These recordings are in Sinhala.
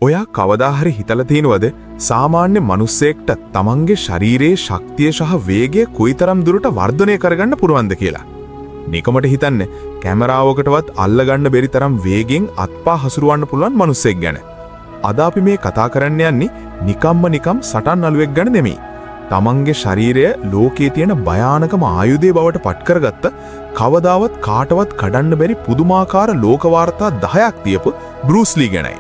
ඔයා කවදා හරි හිතලා තියෙනවද සාමාන්‍ය මිනිස්සෙක්ට තමන්ගේ ශරීරයේ ශක්තිය සහ වේගය කොයිතරම් දුරට වර්ධනය කරගන්න පුළුවන්ද කියලා? නිකමට හිතන්න, කැමරාවකටවත් අල්ලගන්න බැරි තරම් වේගෙන් අත්පා හසුරවන්න පුළුවන් මිනිස්සෙක් ගැන. අද අපි මේ කතා කරන්න යන්නේ නිකම්ම නිකම් සටන් නළුවෙක් ගැන නෙමෙයි. තමන්ගේ ශරීරය ලෝකයේ තියෙන භයානකම ආයුධය බවට පත් කරගත්ත, කවදාවත් කාටවත් කඩන්න බැරි පුදුමාකාර ලෝක වාර්තා 10ක් තියපු බෲස් ලී ගැනයි.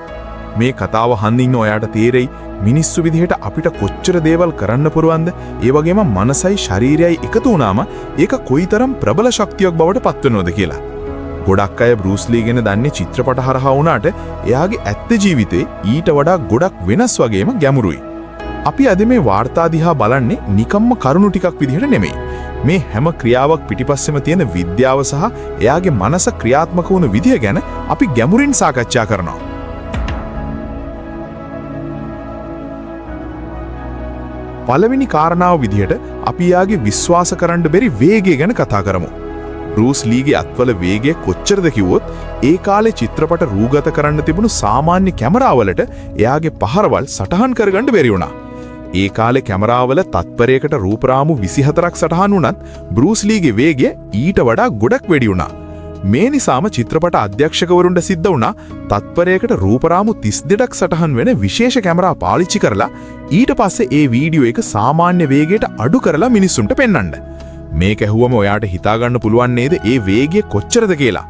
මේ කතාව අහන් ඉන්න ඔයාට තේරෙයි මිනිස්සු විදිහට අපිට කොච්චර දේවල් කරන්න පුළුවන්ද, ඒ වගේම මනසයි ශරීරයයි එකතු වුණාම ඒක කොයිතරම් ප්‍රබල ශක්තියක් බවට පත් වෙනවද කියලා. ගොඩක් අය බෲස් ලී ගැන දන්නේ චිත්‍රපට හරහා වුණාට, එයාගේ ඇත්ත ජීවිතේ ඊට වඩා ගොඩක් වෙනස් වගේම ගැඹුරුයි. අපි අද මේ වාර්තා දිහා බලන්නේ නිකම්ම කරුණු ටිකක් විදිහට නෙමෙයි. මේ හැම ක්‍රියාවක් පිටිපස්සෙම තියෙන විද්‍යාව සහ එයාගේ මනස ක්‍රියාත්මක වුණු විදිය ගැන අපි ගැඹුරින් සාකච්ඡා කරනවා. පළවෙනි කාරණාව විදිහට අපි එයාගේ විශ්වාස කරන්න බැරි වේගය ගැන කතා කරමු. බෲස් ලීගේ අත්වල වේගය කොච්චරද කිව්වොත්, ඒ කාලේ චිත්‍රපට රූගත කරන්න තිබුණු සාමාන්‍ය කැමරාවලට එයාගේ පහරවල් සටහන් කරගන්න බැරි වුණා. ඒ කාලේ කැමරාවල තත්පරයකට රූපරාමු 24ක් සටහන් වුණත්, බෲස් ලීගේ වේගය ඊට වඩා ගොඩක් වැඩි වුණා. මේ නිසාම චිත්‍රපට අධ්‍යක්ෂකවරුන්ට සිද්ධ වුණා තත්පරයකට රූපරාමු 32ක් සටහන් වෙන විශේෂ කැමරා පාවිච්චි කරලා ඊට පස්සේ ඒ වීඩියෝ එක සාමාන්‍ය වේගයට අඩු කරලා මිනිස්සුන්ට පෙන්වන්න. මේක ඇහුවම ඔයාට හිතා ගන්න පුළුවන් නේද ඒ වේගය කොච්චරද කියලා?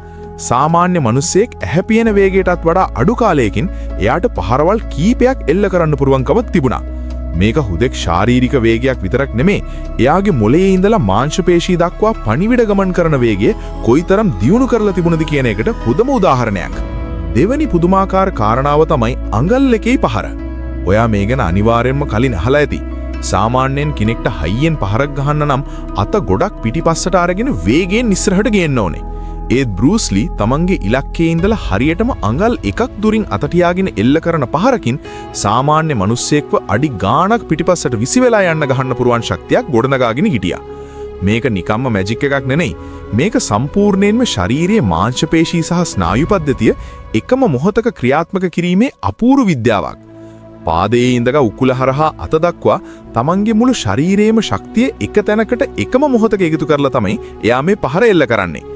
සාමාන්‍ය මිනිස්සෙක් ඇහැ පියන වේගයටත් වඩා අඩු කාලයකින් එයාට පහරවල් කීපයක් එල්ල කරන්න පුළුවන්කමක් තිබුණා. මේක හුදෙක් ශාරීරික වේගයක් විතරක් නෙමේ, එයාගේ මොළයේ ඉඳලා මාංශ පේශී දක්වා පණිවිඩ ගමන් කරන වේගය කොයිතරම් දියුණු කරලා තිබුණද කියන එකට හොඳම උදාහරණයක්. දෙවනි පුදුමාකාර කාරණාව තමයි අඟල් එකේ පහර. ඔයා මේ ගැන අනිවාර්යෙන්ම කලින් අහලා ඇති. සාමාන්‍යයෙන් කෙනෙක්ට හයියෙන් පහරක් ගහන්න නම් අත ගොඩක් පිටිපස්සට අරගෙන වේගයෙන් ඉස්සරහට ගේන්න ඕනේ. ඒත් බෲස් ලී තමන්ගේ ඉලක්කයේ ඉඳලා හරියටම අඟල් එකක් දුරින් අත තියාගෙන එල්ල කරන පහරකින් සාමාන්‍ය මිනිස්සෙක්ව අඩි ගාණක් පිටිපස්සට විසි වෙලා යන්න ගහන්න පුළුවන් ශක්තියක් ගොඩනගාගෙන හිටියා. මේක නිකම්ම මැජික් එකක් නෙමෙයි. මේක සම්පූර්ණයෙන්ම ශාරීරියේ මාංශ පේශී සහ ස්නායු පද්ධතිය එකම මොහොතක ක්‍රියාත්මක කිරීමේ අපූර්ව විද්‍යාවක්. පාදයේ ඉඳලා උකුල හරහා අත දක්වා තමන්ගේ මුළු ශරීරයේම ශක්තිය එක තැනකට එකම මොහොතක එකතු කරලා තමයි එයා මේ පහර එල්ල කරන්නේ.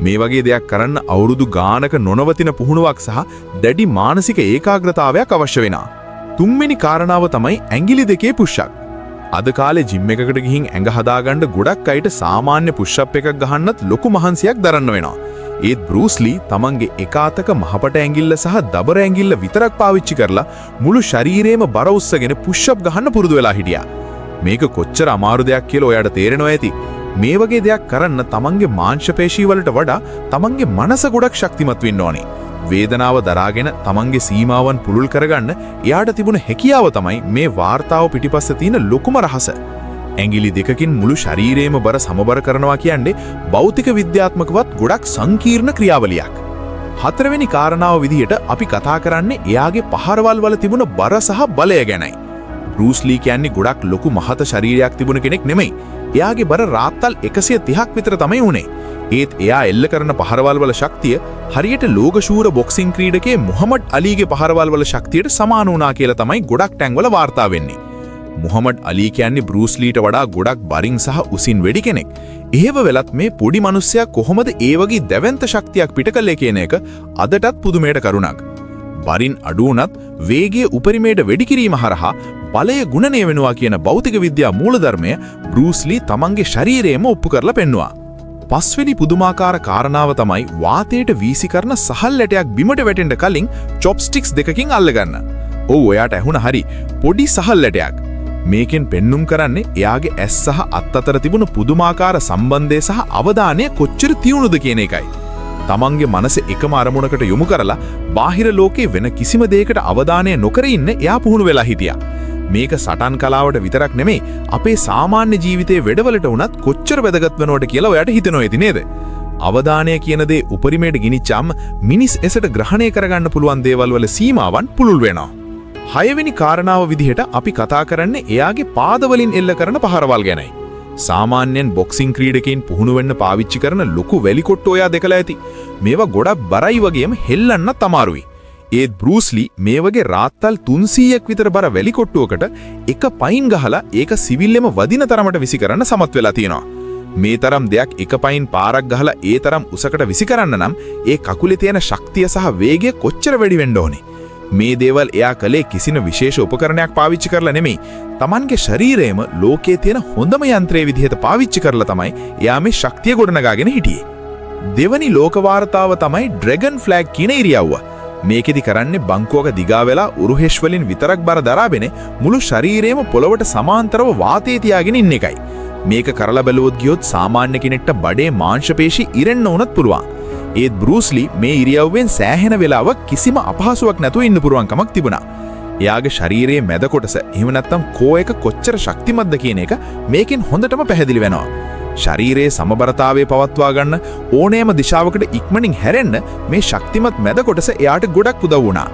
මේ වගේ දෙයක් කරන්න අවුරුදු ගානක නොනවතින පුහුණුවක් සහ දැඩි මානසික ඒකාග්‍රතාවයක් අවශ්‍ය වෙනවා. තුන්වෙනි කාරණාව තමයි ඇඟිලි දෙකේ පුෂ් අප්. අද කාලේ ජිම් එකකට ගිහින් ඇඟ හදාගන්න ගොඩක් අයට සාමාන්‍ය පුෂ් අප් එකක් ගහන්නත් ලොකු මහන්සියක් දරන්න වෙනවා. ඒත් බෲස් ලී තමන්ගේ එක අතක මහපට ඇඟිල්ල සහ දබර ඇඟිල්ල විතරක් පාවිච්චි කරලා මුළු ශරීරේම බර උස්සගෙන පුෂ් අප් ගහන්න පුරුදු වෙලා හිටියා. මේක කොච්චර අමාරු දෙයක් කියලා ඔයාට තේරෙනවා ඇති. මේ වගේ දෙයක් කරන්න තමන්ගේ මාංශ පේශී වලට වඩා තමන්ගේ මනස ගොඩක් ශක්තිමත් වෙන්න ඕනේ. වේදනාව දරාගෙන තමන්ගේ සීමාවන් පුළුල් කරගන්න එයාට තිබුණ හැකියාව තමයි මේ වාර්තාව පිටිපස්ස තියෙන ලොකුම රහස. ඇඟිලි දෙකකින් මුළු ශරීරයේම බර සමබර කරනවා කියන්නේ භෞතික විද්‍යාත්මකවත් ගොඩක් සංකීර්ණ ක්‍රියාවලියක්. හතරවෙනි කාරණාව විදිහට අපි කතා කරන්නේ එයාගේ පහරවල් වල තිබුණ බර සහ බලය ගැනයි. බෲස් ලී කියන්නේ ගොඩක් ලොකු මහත ශරීරයක් තිබුණ කෙනෙක් නෙමෙයි. එයාගේ බර රාත්තල් 130ක් විතර තමයි වුණේ. ඒත් එයා එල්ල කරන පහරවල් වල ශක්තිය හරියට ලෝකශූර බොක්සිං ක්‍රීඩකයේ මුහම්මඩ් අලීගේ පහරවල් වල ශක්තියට සමාන වුණා කියලා තමයි ගොඩක් තැන්වල වාර්තා වෙන්නේ. මුහම්මඩ් අලී කියන්නේ බෲස් ලීට වඩා ගොඩක් බරින් සහ උසින් වැඩි කෙනෙක්. එහෙම වෙලත් මේ පොඩි මිනිස්සයා කොහොමද ඒ වගේ දැවැන්ත ශක්තියක් පිට කළේ කියන එක අදටත් පුදුමයට කරුණක්. බරින් අඩු වුණත් වේගය උපරිමයට වැඩි කිරීම හරහා බලය ගුණනය වෙනවා කියන භෞතික විද්‍යා මූලධර්මය බෲස් ලී තමන්ගේ ශරීරයේම ඔප්පු කරලා පෙන්නුවා. පස්වෙනි පුදුමාකාර කාරණාව තමයි වාතයට වීසි කරන සහල් ඇටයක් බිමට වැටෙන්න කලින් චොප්ස්ටික්ස් දෙකකින් අල්ලගන්න. ඔව්, ඔයාට ඇහුණ හරි, පොඩි සහල් ඇටයක්. මේකෙන් පෙන්නුම් කරන්නේ එයාගේ ඇස් සහ අත් අතර තිබුණු පුදුමාකාර සම්බන්ධය සහ අවධානය කොච්චර තියුණුද කියන එකයි. තමන්ගේ මනස එකම අරමුණකට යොමු කරලා බාහිර ලෝකේ වෙන කිසිම දෙයකට අවධානය නොකර ඉන්න එයා පුහුණු වෙලා හිටියා. මේක සටන් කලාවට විතරක් නෙමෙයි, අපේ සාමාන්‍ය ජීවිතයේ වැඩවලට වුණත් කොච්චර වැදගත් වෙනවද කියලා ඔයාට හිතෙනවා ඇති නේද? අවධානය කියන දේ උපරිමයට ගෙනිච්චාම මිනිස් ඇසට ග්‍රහණය කරගන්න පුළුවන් දේවල් වල සීමාවන් පුළුල් වෙනවා. හයවෙනි කාරණාව විදිහට අපි කතා කරන්නේ එයාගේ පාදවලින් එල්ල කරන පහරවල් ගැනයි. සාමාන්‍යයෙන් බොක්සිං ක්‍රීඩකයින් පුහුණු වෙන්න පාවිච්චි කරන ලොකු වැලි කොට්ටු ඔයා දැකලා ඇති. මේවා ගොඩක් බරයි වගේම හෙල්ලන්නත් අමාරුයි. ඒත් බෲස් ලී මේ වගේ රාත්තල් 300ක් විතර බර වැලි කොට්ටුවකට එක පයින් ගහලා ඒක සිවිල්ලෙම වදින තරමට විසි කරන්න සමත් වෙලා තියෙනවා. මේ තරම් දෙයක් එක පයින් පාරක් ගහලා ඒ තරම් උසකට විසි කරන්න නම් ඒ කකුලේ තියෙන ශක්තිය සහ වේගය කොච්චර වැඩි වෙන්න ඕනේ? මේ දේවල් එයා කළේ කිසිම විශේෂ උපකරණයක් පාවිච්චි කරලා නෙමෙයි. තමන්ගේ ශරීරයම ලෝකයේ තියෙන හොඳම යන්ත්‍රය විදිහට පාවිච්චි කරලා තමයි එයා මේ ශක්තිය ගොඩනගාගෙන හිටියේ. දෙවනි ලෝක වාර්තාව තමයි ඩ්‍රැගන් ෆ්ලැග් කියන ඉරියව්ව. මේකෙදි කරන්නේ බංකුවක දිගා වෙලා උරුහෙෂ් වලින් විතරක් බර දරාගෙන මුළු ශරීරයම පොළවට සමාන්තරව වාතයේ තියාගෙන ඉන්න එකයි. මේක කරලා බැලුවොත් ගියොත් සාමාන්‍ය කෙනෙක්ට බඩේ මාංශ පේශි ඉරෙන්න වුණත් පුළුවන්. ඒත් බෲස් ලී මේ ඉරියව්වෙන් සෑහෙන වෙලාවක් කිසිම අපහසුයක් නැතුව ඉන්න පුළුවන්කමක් තිබුණා. එයාගේ ශරීරයේ මැද කොටස, එහෙම නැත්නම් කෝ එක කොච්චර ශක්තිමත්ද කියන එක මේකෙන් හොඳටම පැහැදිලි වෙනවා. ශරීරයේ සමබරතාවය පවත්වා ගන්න, ඕනෑම දිශාවකට ඉක්මනින් හැරෙන්න මේ ශක්තිමත් මැද කොටස එයාට ගොඩක් උදව් වුණා.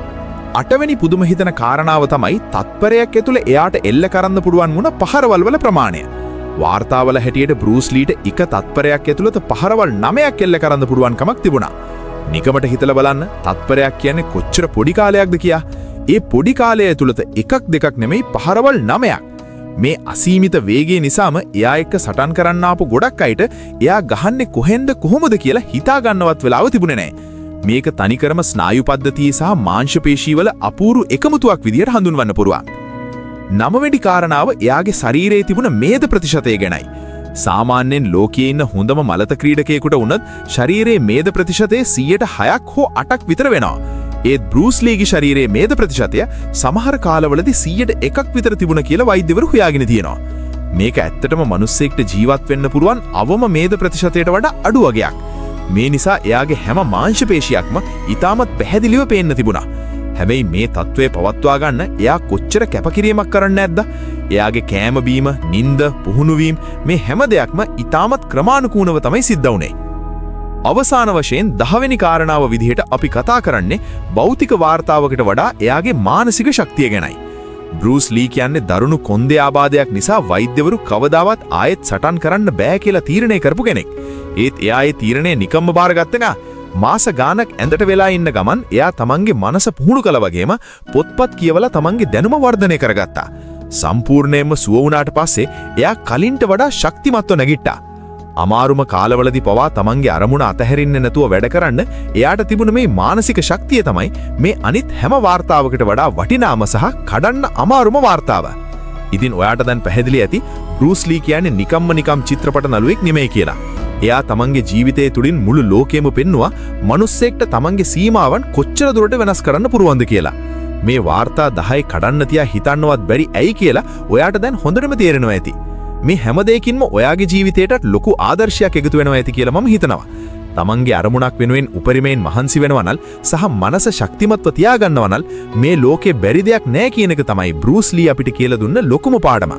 අටවෙනි පුදුම හිතන කාරණාව තමයි තත්පරයක් ඇතුළේ එයාට එල්ල කරන්න පුළුවන් වුණ පහරවල් වල ප්‍රමාණය. වාර්තාවල හැටියට බෲස් ලීට එක තත්පරයක් ඇතුළත පහරවල් 9ක් එල්ල කරන්න පුළුවන්කමක් තිබුණා. නිකමට හිතලා බලන්න, තත්පරයක් කියන්නේ කොච්චර පොඩි කාලයක්ද කියා. ඒ පොඩි කාලය ඇතුළත එකක් දෙකක් නෙමෙයි, පහරවල් 9ක්. මේ අසීමිත වේගය නිසාම එයා එක්ක සටන් කරන්න ආපු ගොඩක් අයට එයා ගහන්නේ කොහෙන්ද කොහොමද කියලා හිතා ගන්නවත් වෙලාව තිබුණේ නෑ. මේක තනිකරම ස්නායු පද්ධතිය සහ මාංශ පේශීවල අපූරු එකමුතුවක් විදිහට හඳුන්වන්න පුළුවන්. නවවෙනි කාරණාව එයාගේ ශරීරයේ තිබුණ මේද ප්‍රතිශතය ගැනයි. සාමාන්‍යයෙන් ලෝකයේ ඉන්න හොඳම මලත ක්‍රීඩකයෙකුට වුණත් ශරීරයේ මේද ප්‍රතිශතය 6%ක් හෝ 8ක් විතර වෙනවා. ඒත් බෲස් ලීගේ ශරීරයේ මේද ප්‍රතිශතය සමහර කාලවලදී 1%ක් විතර තිබුණ කියලා වෛද්‍යවරු හොයාගෙන තියෙනවා. මේක ඇත්තටම මිනිස්සෙක්ට ජීවත් වෙන්න පුළුවන් අවම මේද ප්‍රතිශතයට වඩා අඩු වගයක්. මේ නිසා එයාගේ හැම මාංශ පේශියක්ම ඉතාමත් පැහැදිලිව පේන්න තිබුණා. හැබැයි මේ තත්ත්වය පවත්වා ගන්න එයා කොච්චර කැපකිරීමක් කරන්න ඇද්ද? එයාගේ කෑම බීම, නින්ද, පුහුණු වීම මේ හැම දෙයක්ම ඉතාමත් ක්‍රමානුකූලව තමයි සිද්ධ වුණේ. අවසාන වශයෙන් 10වෙනි කාරණාව විදිහට අපි කතා කරන්නේ භෞතික වාර්තාවකට වඩා එයාගේ මානසික ශක්තිය ගැනයි. බෲස් ලී කියන්නේ දරුණු කොන්දේ ආබාධයක් නිසා වෛද්‍යවරු කවදාවත් ආයෙත් සටන් කරන්න බෑ කියලා තීරණය කරපු කෙනෙක්. ඒත් එයා ඒ තීරණය නිකම්ම බාරගත්තේ නෑ. මාස ගානක් ඇඳට වෙලා ඉන්න ගමන් එයා තමන්ගේ මනස පුහුණු කළා වගේම පොත්පත් කියවලා තමන්ගේ දැනුම වර්ධනය කරගත්තා. සම්පූර්ණයෙන්ම සුව වුණාට පස්සේ එයා කලින්ට වඩා ශක්තිමත්ව නැගිට්ටා. අමාරුම කාලවලදී පවා තමන්ගේ අරමුණ අතහැරින්නේ නැතුව වැඩ කරන්න එයාට තිබුණ මේ මානසික ශක්තිය තමයි මේ අනිත් හැම වාර්තාවකට වඩා වටිනාම සහ කඩන්න අමාරුම වාර්තාව. ඉතින් ඔයාට දැන් පැහැදිලි ඇති බෲස් ලී කියන්නේ නිකම්ම නිකම් චිත්‍රපට නළුවෙක් නෙමෙයි කියලා. එයා තමන්ගේ ජීවිතය තුළින් මුළු ලෝකෙම පෙන්නුවා මනුස්සයෙක්ට තමන්ගේ සීමාවන් කොච්චර දුරට වෙනස් කරන්න පුළුවන්ද කියලා. මේ වාර්තා 10 කඩන්න තියා හිතන්නවත් බැරි ඇයි කියලා ඔයාට දැන් හොඳටම තේරෙනවා ඇති. මේ හැම දෙයකින්ම ඔයාගේ ජීවිතයටත් ලොකු ආදර්ශයක් එකතු වෙනවා ඇති කියලා මම හිතනවා. තමන්ගේ අරමුණක් වෙනුවෙන් උපරිමයෙන් මහන්සි වෙනවා නම් සහ මනස ශක්තිමත්ව තියාගන්නවා නම් මේ ලෝකේ බැරි දෙයක් නෑ කියන එක තමයි බෲස් ලී අපිට කියලා දුන්න ලොකුම පාඩම.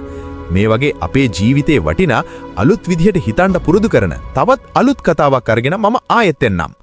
මේ වගේ අපේ ජීවිතේ වටිනා අලුත් විදිහට හිතන්න පුරුදු කරන තවත් අලුත් කතාවක් අරගෙන මම ආයෙත් එන්නම්.